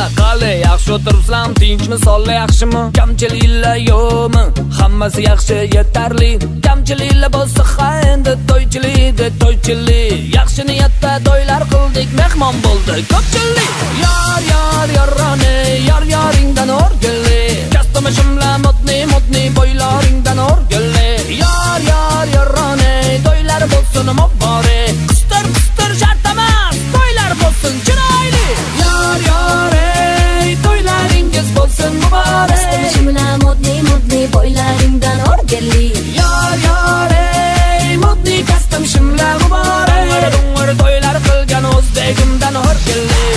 bola qali yaxshi o'tiribsizlarmi, tinchmi, sonli yaxshimi? Kamchiliklar yo'qmi? Hammasi yaxshi, yetarli. Kamchiliklar bo'lsa ha endi to'ychilik, to'ychilik. Yaxshi niyatda to'ylar qildik, mehmon bo'ldi ko'pchilik. Yor yor yoroni, yor yoringdan o'rgilli. Kastumi shimla modni modni boylaringdan o'rgilli. Yor yor yoroni, to'ylar bo'lsin muborak. Qistir qistir shart emas, to'ylar bo'lsin chiroyli. Yor yor ey, to'ylaringiz bo'lsin muborak. Kastumi shimla modni modni boylaringdan o'rgilli. Yor yor ey, modni kastum shimla muborak. Dung'ir to'ylar qilgan o'zbegimdan o'rgilli.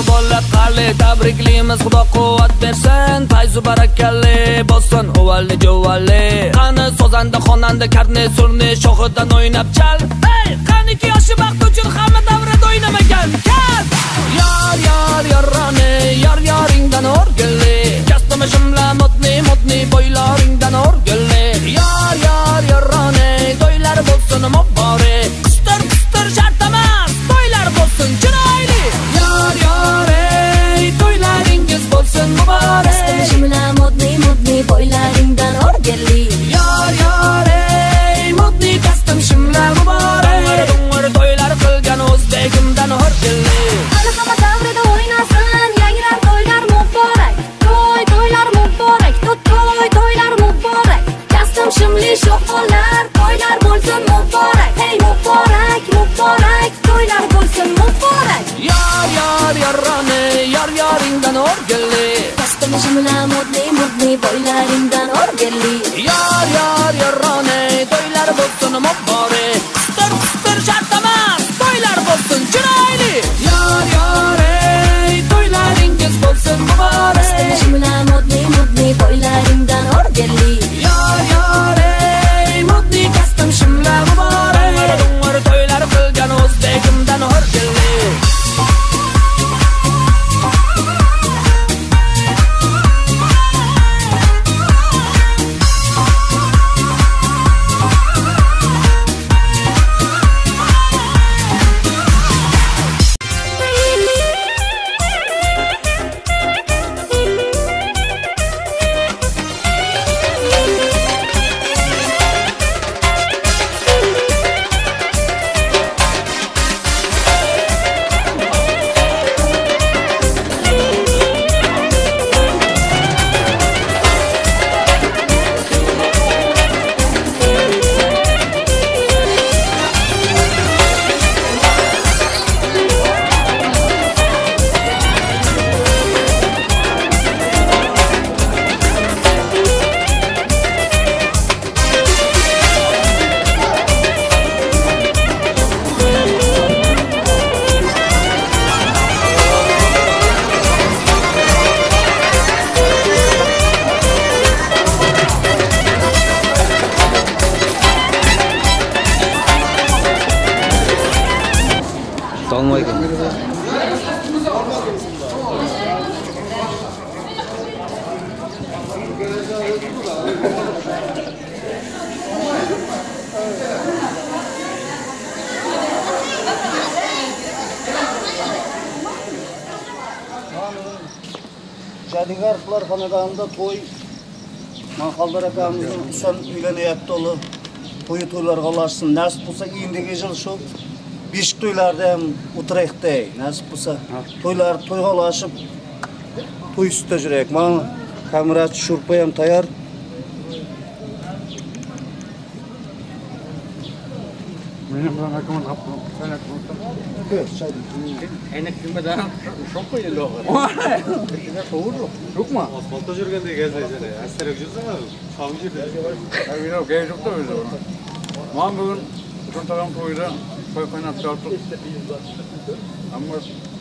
Bola qali tabriklaymiz, Xudo quvvat bersin, fayzu barakali bo'lsin uvalli juvalli. Qani sozanda xonanda karni surni shoxidan o'ynab chal. Ey, qaniki yoshi baxt uchun hamma davrada o'ynamagan kal. Yor yor yoroni, yor yoringdan o'rgilli. Kastumi shimla modni modni boylaringdan o'rgilli. Yor yor yoroni, to'ylar bo'lsin muborak. Qistir qistir shart emas, to'ylar bo'lsin chiroyli. Yor yor ey, to'ylaringiz bo'lsin muborak. Kastumi shimla modni modni boylaringdan o'rgilli. Yor yor ey, modni kastum shimla muborak. Dung'ir to'ylar qilgan o'zbegimdan o'rgilli. Hali hamma davrada o'ynasin, yangrar to'ylar muborak. To'y to'ylar muborak, to'y to'ylar muborak. Kastum shimli sho'xlar, to'ylar bo'lsin muborak. Hey muborak, muborak, to'ylar bo'lsin muborak. Yor yor yoroni, yor yoringdan o'rgilli. Kastum shimla modni modni boylaringdan o'rgilli. Yor yor yoroni, to'ylar bo'lsin muborak. Qistir qistir shart emas, to'ylar bo'lsin chiroyli. Yor yor ey, to'ylaringiz bo'lsin muborak. Kastum shimla modni modni boylaringdan o'rgilli. Yor yor ey, modni kastum shimla muborak. Dung'ir to'ylar qilgan o'zbegimdan o'rgilli. Jadigarovlar xonadonida to'y, Manxaldar akamizning Husan uylanyapti o'g'li. To'yi to'ylarga ulashsin. Nasib bo'lsa endigi yil shu beshik to'ylarda ham o'tiraylik-da. Nasib bo'lsa to'ylar to'yga ulashib to'y ustida yuraylik. Mana kamerachi sho'rpa ham tayyor. Asfaltta жүргенде кездеседі. Әстерек жүрсің ба? Шағын жерде. Керек жоқ та өзі. Маған бүгін Сонтаған тойда той қайнап жаттық. Амма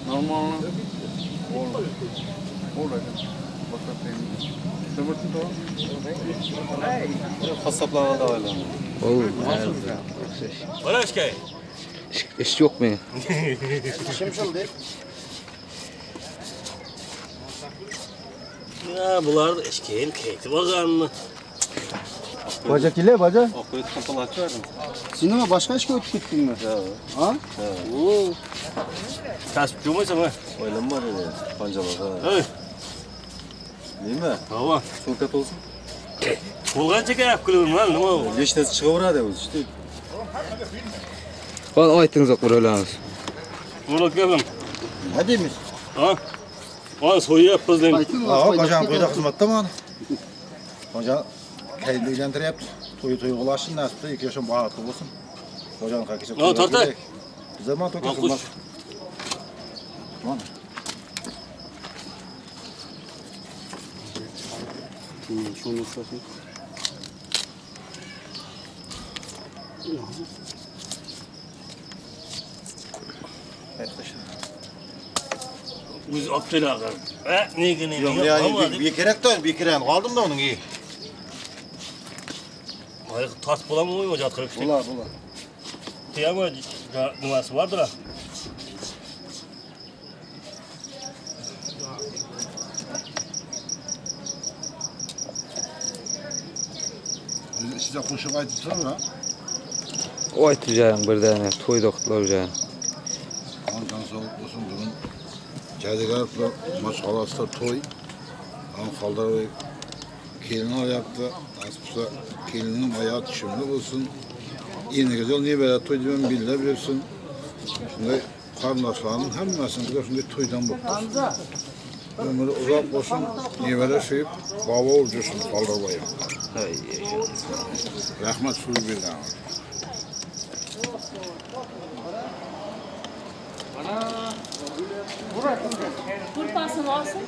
нормально болды. Болды екен. Басқа деймін. Сымыртын тоғы? Қасапланған да ойланды. Ол. İş yok mu? Şimşil deyip. Bular eşkeğin keyfi olganını. Baca kile baca. Okuyu tıkıntılı verdim. Sen nima başka ishga o'tib ketdingmi? Ha? Oo. Kasip bo'lmaysan ha? O'ylanma dedi. Panjalarga. Ey. Nima? Hava. Sumka to'lsin. To'lgancha gap qilaverman, nima u? Lechnasi chiqaveradi o'zi, işte. Qani aytingiz o'qiramiz. O'rlatganman. Nima deymiz? Ha? Qani so'yapmiz deymiz. Ha, qachon qo'yda xizmatdaman. Qachon kayinda uylantiryapti. To'y to'y qilashsin, nasib qilsa ikki yoshim baxtli bo'lsin. Xo'jani qaqisha. No, tortay. Zaman to'y xizmat. Mana. Shuni ushlasin. O'zi olib keladi. Ha, nega nega? Yo'q, yani bekirak da, bekiran qoldim da uning. Ay, tas bo'ladimi o'y jatqirib ishlaydi. Bo'lar, bo'lar. Tiyama nimasi bordir. Size qo'shiq aytib turib, ha? Aytib birdaniga to'yda qutlab joyim. Ondan soğuk olsun bugün. Jadigarovlar mashg'olasida to'y. Xoldirbek kelin olyapti. Nasib qilsa kelinining oyog'i tushumli bo'lsin. Endigi yil nevara to'y degan billab bersin. Shunday qarindoshlarning hammasini shunday to'ydan bo'lib tursin. Umri uzoq bo'lsin, nevara suyib, bobo bo'lib yursin Xoldirbek. Rahmat suyib bergan. Kurpasini olsin.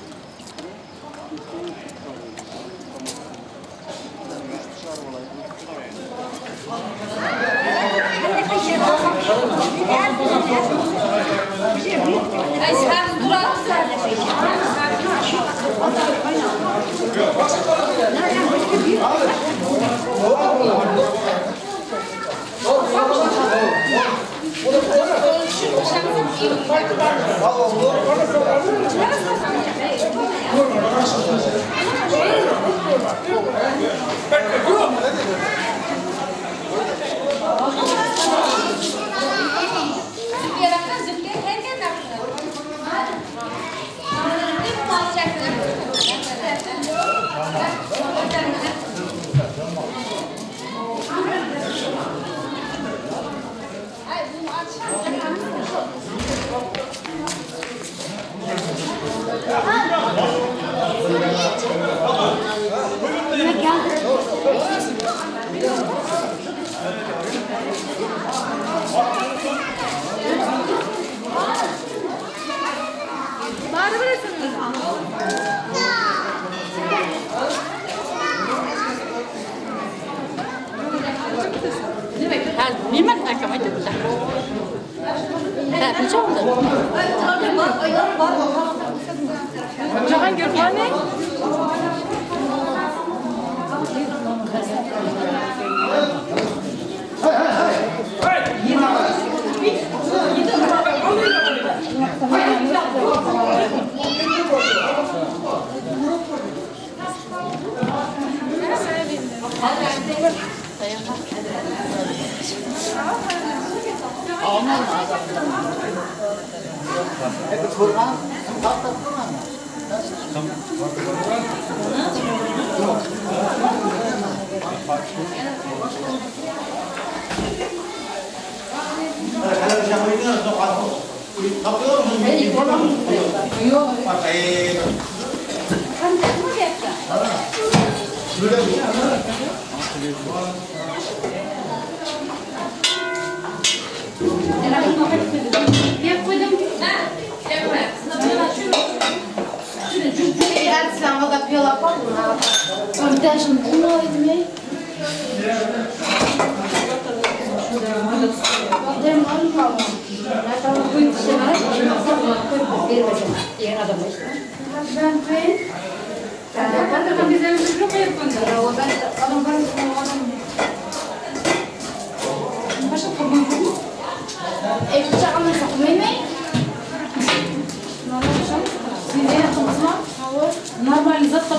Нормально, зато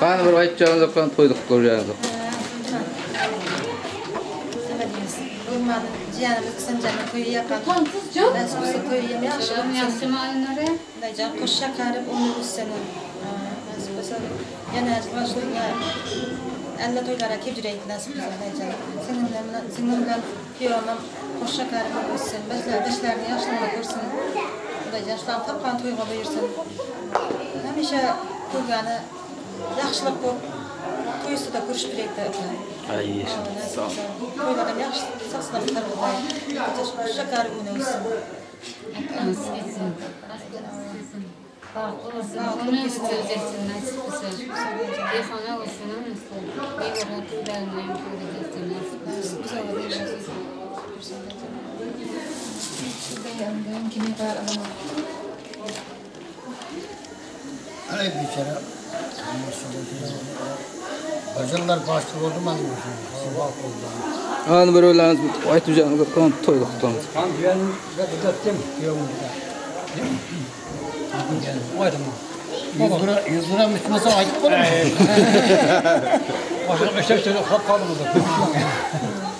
Qani bir aytganingizda qani to'yni qutlab. Nima jiyanimiz Husanjonning to'yi yaqin. Nasib bo'lsa to'yi ham yaxshi. Xudojon qo'sha qarib umr o'tsin. Nasib bo'lsa yana boshqa alla to'ylarga kelib yuraylik nasib bo'lsa Xudojon. Singlim bilan kuyovim ham qo'sha qarib o'tsin. Beshlarini yaxshilikda ko'rsin. Xudojon shularni topgan to'yga buyursin. Hamisha ko'rgani yaxshilik bo'lib to'y ustida ko'rishib turaylik. Ay, sog'. To'ylardan yaxshi sog'-salomat qo'sha qarib uni o'tsin. Bacılar başlı oldu mu? Ana bir o'ylarimiz aytib jo'natib to'yni qutlaymiz. Yüz lira içmese ayıp olur mu?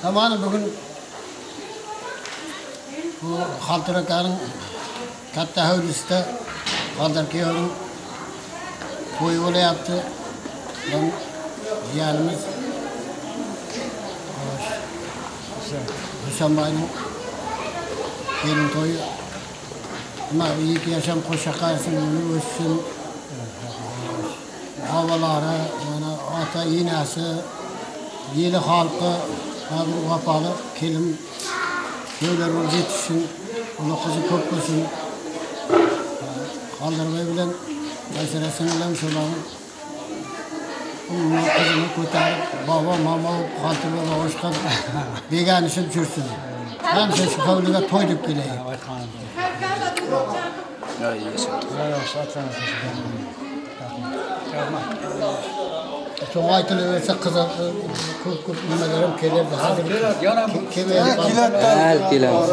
Tamam bugün bu Xaltir akaning katta hovlisida Xaltir kuyovning to'yi bo'lyapti. Jiyanimiz Husanbayning kelin to'yi. Nima ikki yasham qo'sha qarsin, uni o'ssin. Bobolari, mana ota enasi, yeli xalqi bir vafoli kelin kuyovlar bo'lib yetishsin, uni qizi ko'p bo'lsin. Xoldirbay bilan Baysara singlim shularni qizini ko'tarib, bobo, momo, Xoltir bobo boshqa beganishib yursin. Hamisha shu hovliga to'y deb kelaylik. So'ng aytilaversa qizi ko'p-ko'p nimalar ham kelardi. Hozir keladi. Hali kelamiz.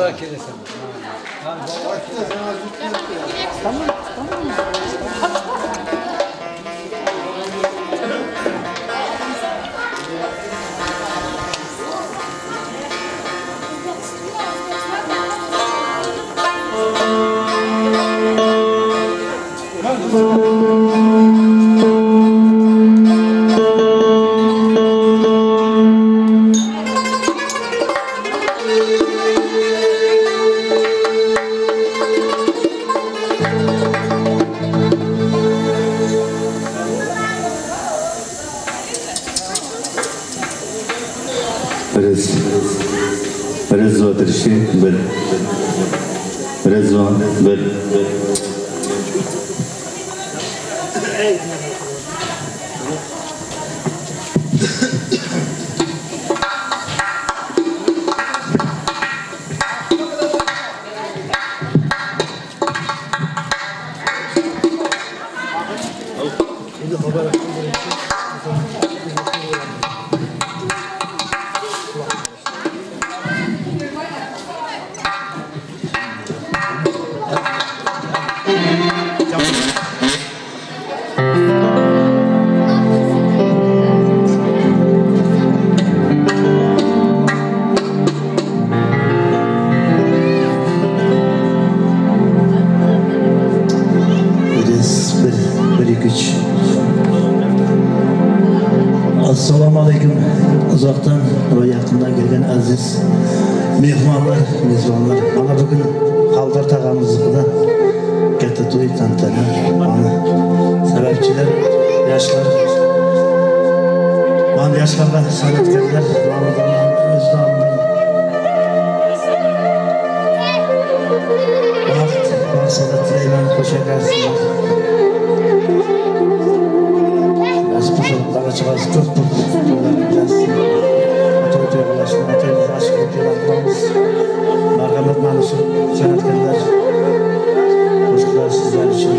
Раз, два, три, четыре, bir. Раз, два, bir. Assalomu alaykum. Uzoqdan va yaqindan kelgan aziz mehmonlar, mezbonlar. Mana bugun Xaldor tog'amiznikida katta to'y tantana. Mana sababchilar, yoshlar. Mana yoshlarga san'atkorlar nomidan o'z nomidan baxt, saodat tilayman, xush ekansizlar. Nasib bo'lsa bola-chaqasi ko'p bo'lib to'ylar bilasizlar. To'y to'y qilashni, to'yimizni ochiq qilib to'ylar qilamiz. Marhamat, mana shu san'atkorlar qo'shiqlar sizlar uchun.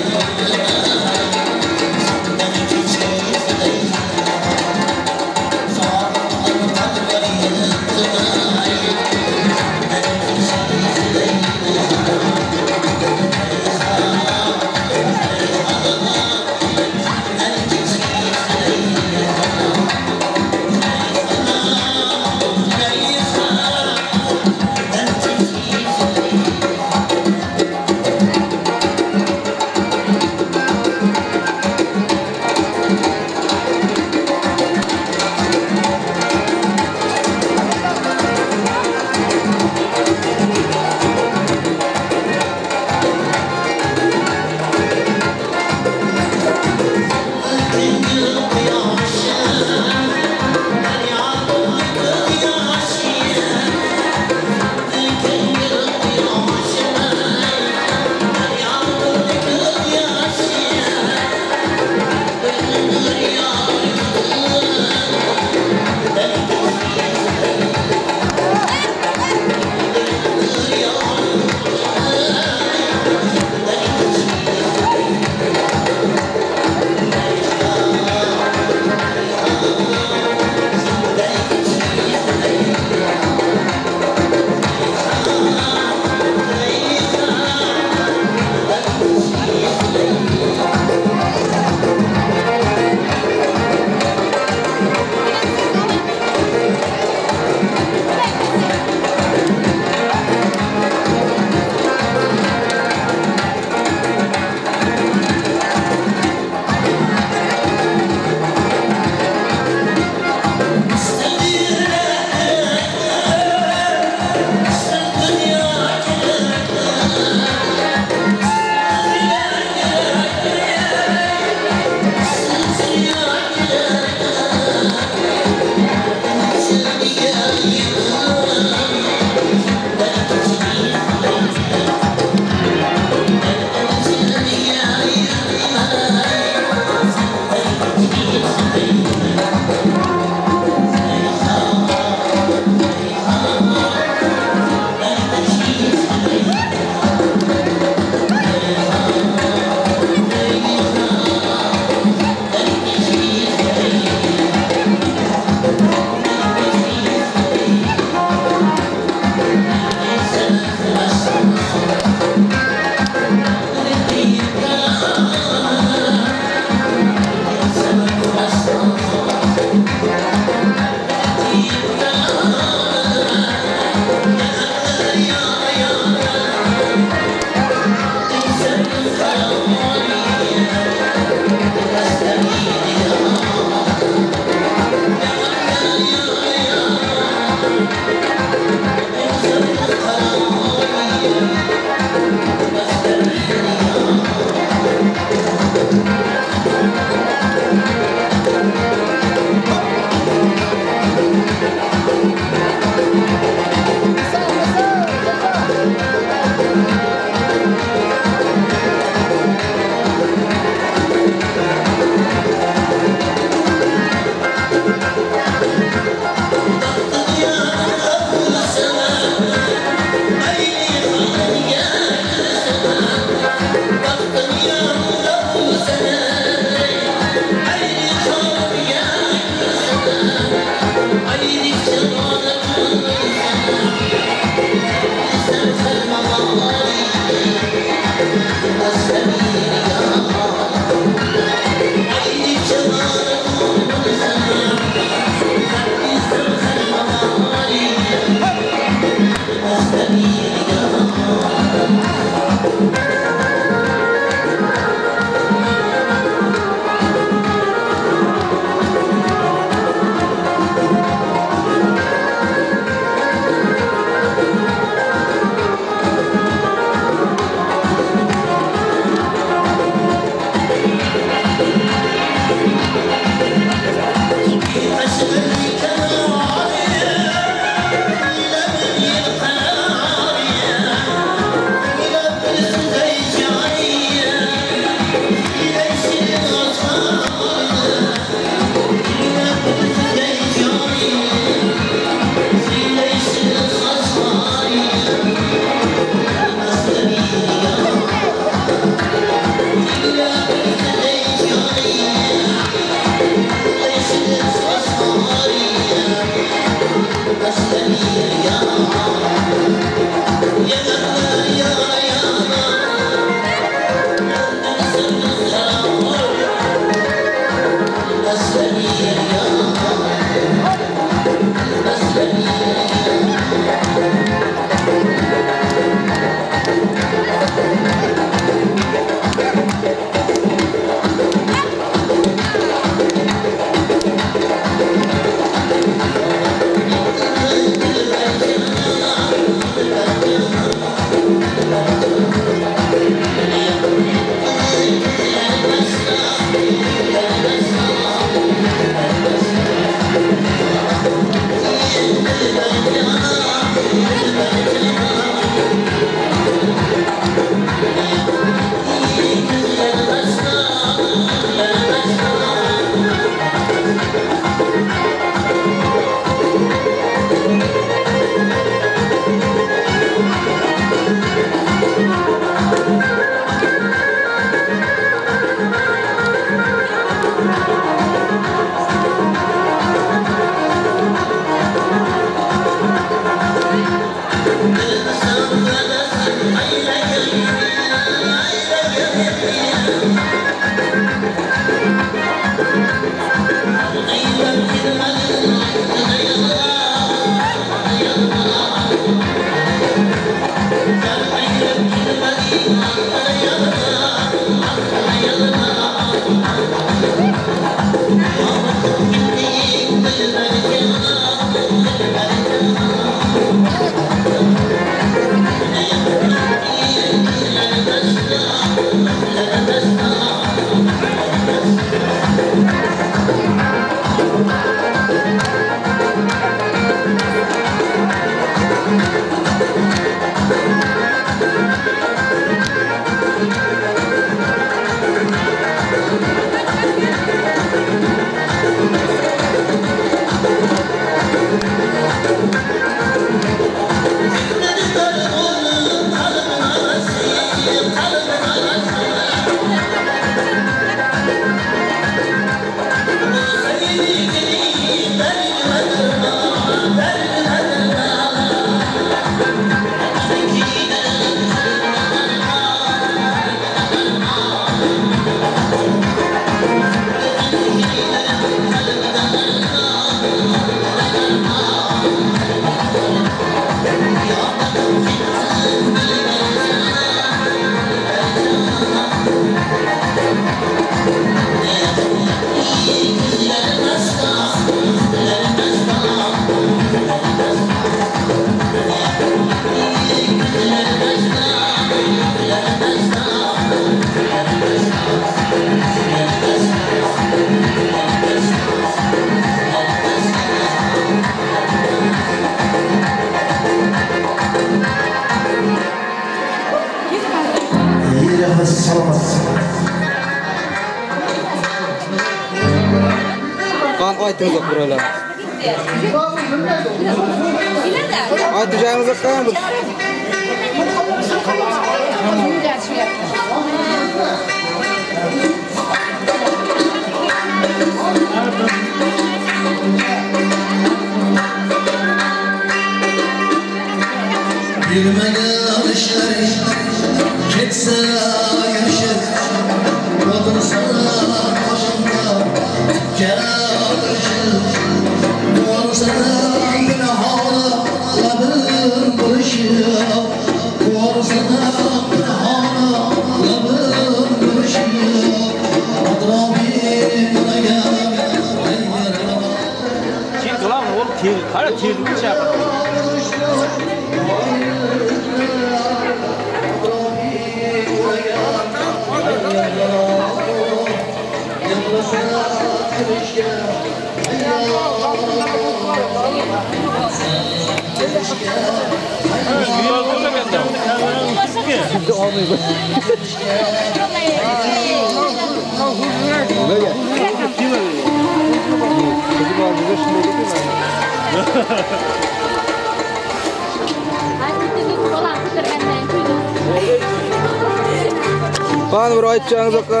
Qani bir aytchangiz aka.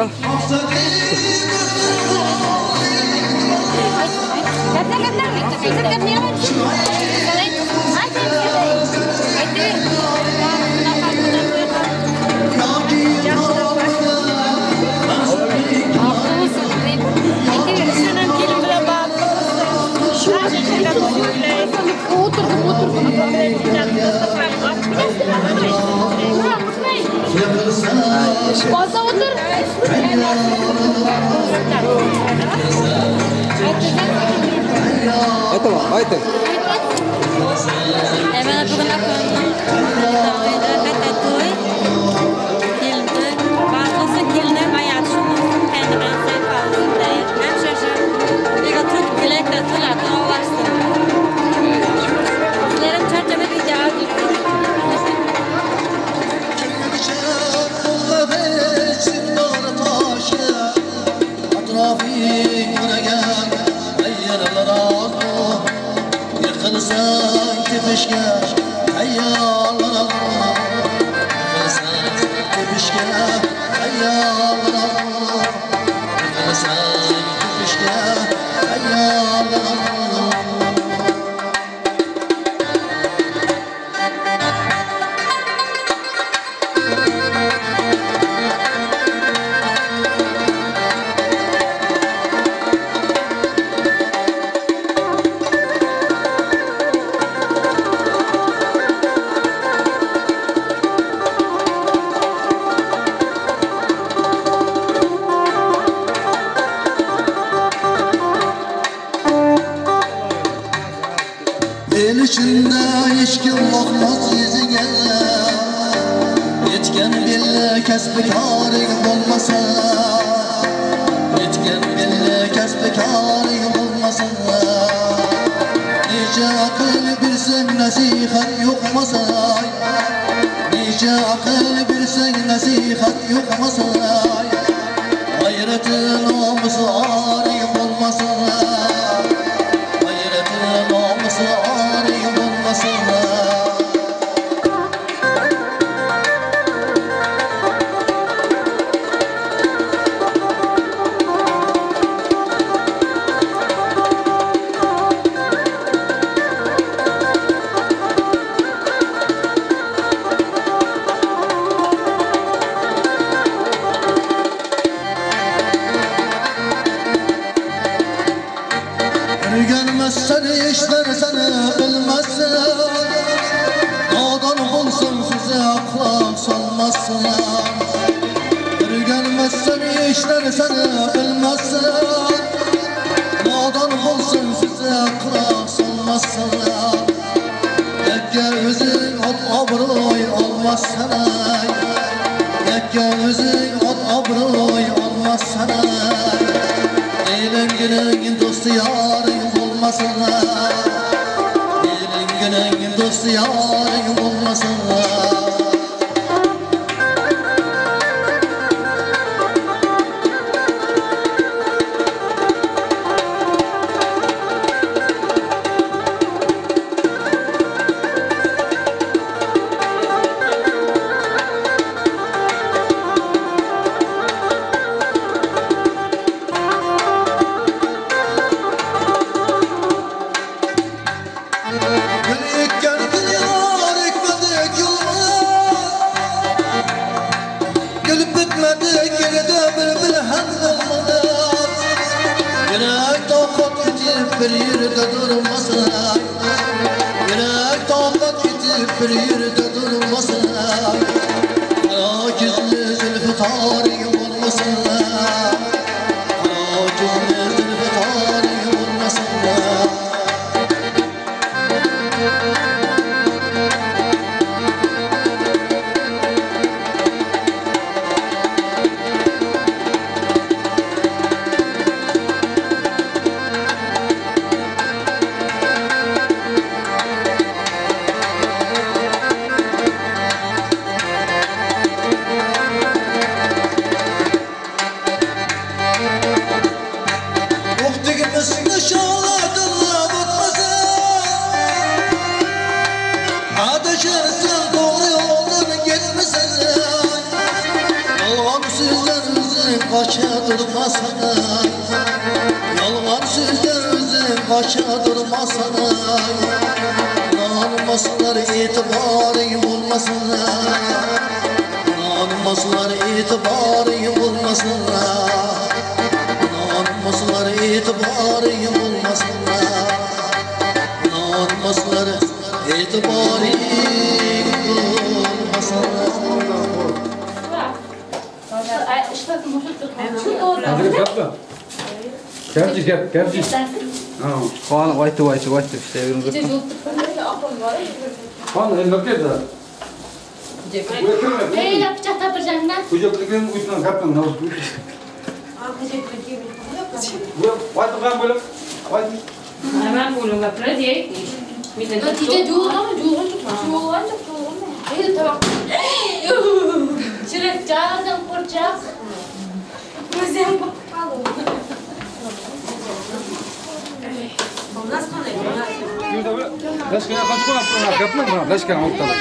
Aytaman, ayting. Mana bugun akamning katta to'y. Keldi. Baxtli kelinim hayoti shu bo'lsin, qaynonasi bo'lsin, hamshasha. Nega to'rt bilakda to'ladi, ovashsin. Sizlarim charchamay video olib. Kasbi koring bo'lmasa, hech kim belli kasbi koring bo'lmasa, necha aql bersang nasihat yo'qmasa, necha aql bersang nasihat yo'qmasa, g'ayrati nomus oring bo'lmasa, g'ayrati nomus oring bo'lmasa. O'rganmazsan ishlar seni bilmazsan, nodon bo'lsin sizni quloq solmazsan. O'rganmazsan ishlar seni bilmazsan, nodon bo'lsin sizni quloq solmazsan. Yakka o'zing ot obro'y olmazsan, yakka o'zing ot obro'y olmazsan. Elingining do'sti yoring bo'lmasin, elingining do'sti yoring bo'lmasin. Bir yerda durmasa, yurak toqat ketib bir yerda durmasa, qora ko'zli zulfi toring bo'lmasa, qora ko'zli zulfi toring bo'lmasa. Adashirsan to'g'ri yo'ldan ketmasan, yolg'on so'zdan o'zing qocha durmasan, yolg'on so'zdan o'zing qocha durmasan. Inonmaslar e'tiboring bo'lmasin, inonmaslar e'tiboring bo'lmasin, inonmaslar e'tiboring bo'lmasin, inonmaslar e'tiboring bo'lmasin. Qon aytib aytib aytib ishlayveramiz. Qon endi ketdi. Ey, pichoq tapirjandan. Hujjatligini uydan gapdan navz. Bu aytib bo'lib, aytib. Nima bo'lib gapiradi? Natija juğurlama, juğurlan çok, juğurlan çok, juğurlan. Ey, tamam. Çilek cağızdan kuracak. Özüm bakalım. Lashkana qancha qo'yapti? Gapmi? Lashkana olib tala.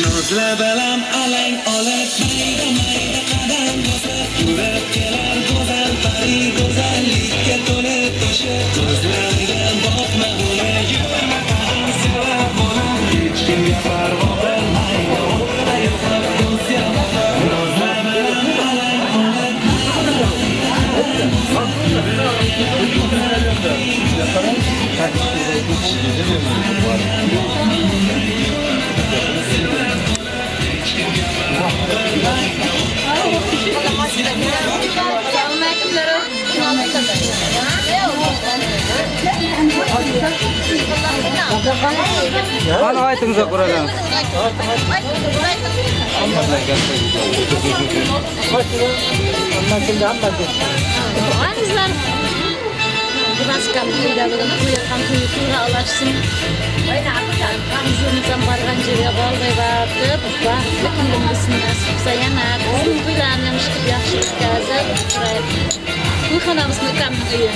Nozla balam alang olib mayda mayda qadam bosib yurib kelar go'zal pari go'zallikka to'lib toshib ko'zlaridan boqma uni yurma. Kimga parvo qilmaydi, o'tda yoqib do'st yoqib, ro'za bilan alang olib. Qani aytingiz quradan. Qizlar Qizimizdan borgan yerga bolg'ay deb baxtli kunimizni nasib qilsa yana qizim to'ylarini ham chiqib yaxshi o'tkazib to'yxonamizni ukamning uyi.